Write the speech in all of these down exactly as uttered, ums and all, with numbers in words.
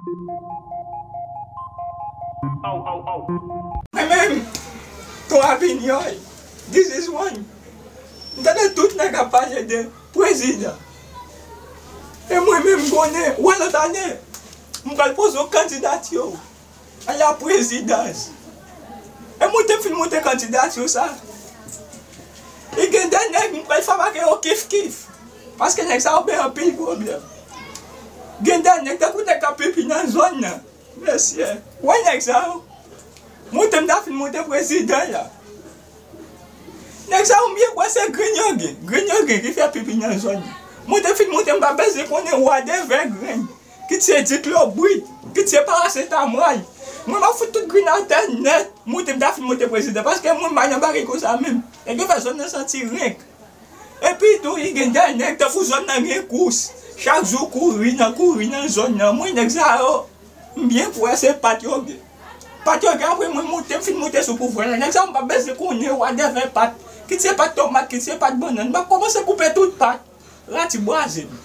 Mwen menm, Twa Pinyòl, this is one. M tande tout nèg ap pale de prezidan. E mwen menm, m konnen, wè, lòt ane, m pral poze yon kandidati a la prezidans. E mwen te fin monte kandidati sa. E gen de nèg m pral fè avèk yo kif kif. Paske nèg sa yo bay anpil pwoblèm. Gen de nèg tankou nèg k ap pipi nan zòn nan. Mesye, wè nèg sa yo. Monte m ta fin monte prezidan la. Nèg sa yo m byen kwè se grenn yo gen. Grenn yo gen ki fè pipi nan zòn nan. Monte fin monte m pa bezwen konnen wadèvè grenn. Kit se diklobwit, kit se parasetamòl. Mwen m ap fout tout grenn atè nèt. Monte m ta fin monte prezidan. Paske mwen m pa nan bagay konsa menm. Nèg yo fè zòn nan santi renk. Epi tou, li gen de nèg tankou zòn nan gen kous. Chak jou kouri nan, kouri nan zòn nan. Mwen nèg sa yo, m byen kwè se pat yo gen. Pat yo gen apre mwen monte, m fin monte sou pouvwa la. Nèg sa yo m pa bezwen konnen wadèvè pat. Kit se pat tomat, kit se pat bannann. M ap kòmanse koupe tout pat. Rati bwaze m.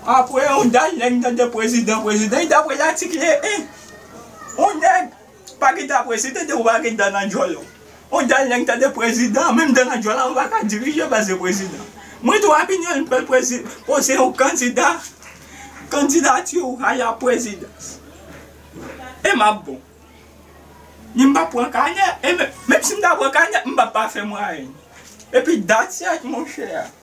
Apre yon dal nèg tande prezidan, prezidan, e dapre latik le en. Yon nèg pa gen ta prezidan, de ou pa gen dan nan djòl ou. Yon dal nèg tande prezidan, menm dan nan djòl la, ou pa ka dirije paske prezidan. Mwen tou opinyon m pral prezi-, poze yon kandida, kandidati a la prezidans. E m ap bon. Ni m pa pran kanè, e menm, menm si m ta pran kanè, m pa pa fè mwayen. Epi that's it, monchè.